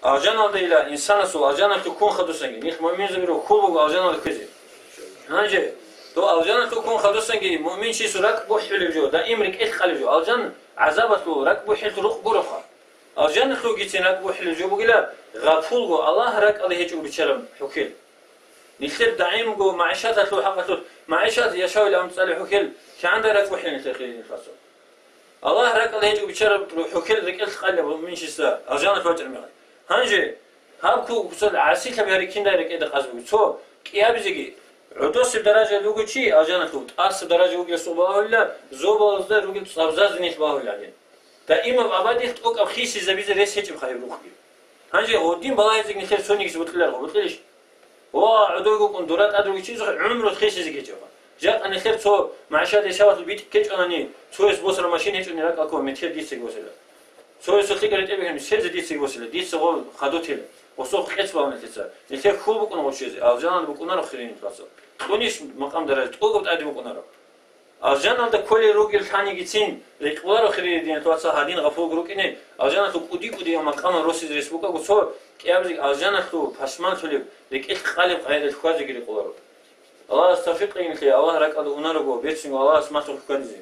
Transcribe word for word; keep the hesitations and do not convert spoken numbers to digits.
Алжаналдайила инсанасул алжаналъул ккун хадусанги, нилъ муъминзабиро хьул буго алжаналда кквезе. Гьанже, дов алжаналъул ккун хадусанги муъминчиясул ракӀ бухӀулеб жо, даим рекӀелъ къалеб жо, алжан гӀазабалъул ракӀ бухӀелъул рукъ гуроха. Алжаналъулгицин ракӀ бухӀулеб жо бугила, гъапулго, Аллагь ракӀалда гьечӀого биччараб хӀухьел. Нилъер даимго магӀишаталъул хӀакъалъулъ, магӀишат яшавил амцӀали хӀухьел, кигӀанда ракӀ бухӀел нилъер хириял вацал. Аллагь ракӀалда гьечӀого биччараб хӀухьел рекӀелъ къалеб муъминчиясда алжаналъ вачӀараб мехалъ. Гьанже, гьаб куцал гӀасилъаби гьарикиндай рекӀеда къаз буго. Цо кӀиабизеги, гӀодосеб даражаялъ вуго чи алжаналъув, тӀасаб даража вугиласул балагьулила, зобалазда ругел цӀабзазде нилъ балагьулилан. Даимаб абадиялъ тӀокӀаб хисизабизе рес гьечӀеб хъайиб рухъги. Гьанже гьодин балагьизеги нилъер цонигизе бутӀиларго, бутӀилищ? Ва гӀодойгукъун дора тӀад ругичи гӀумру хисизеги гьечӀеба. Жакъа нилъер цо магӀишат гьесабалъул битӀ ккечӀонани, цояс босара машин гьечӀони ракӀалъ метер дицаги босила. Цоясул лъикӀа ретӀел бихьани, сельзе дицаги босила, дица гъо хадутила. Гъосул къец балан нилъеца. Нилъер хьул букӀун гъочезе, алжаналда букӀунаро хирин вацал. Кьунищ макъам даража, тӀокӀаб тӀаде букӀунаро. Алжаналда кколел ругел лъанигицин, рекъоларо хириял диналъул вацал гьадин гъапулго рукӀине, алжаналъул кӀуди-кӀудиял макъамал росизе рес букӀаго цо, кӀиабизеги алжаналъул пашманлъулеб, рекӀелъ къалеб къайдаялъ хьвазеги рекъоларо. Аллагьас тавфикъ кьейин нилъее, Аллагь ракӀалда унарого, берцинго Аллагьас малъухъе хьвадизе.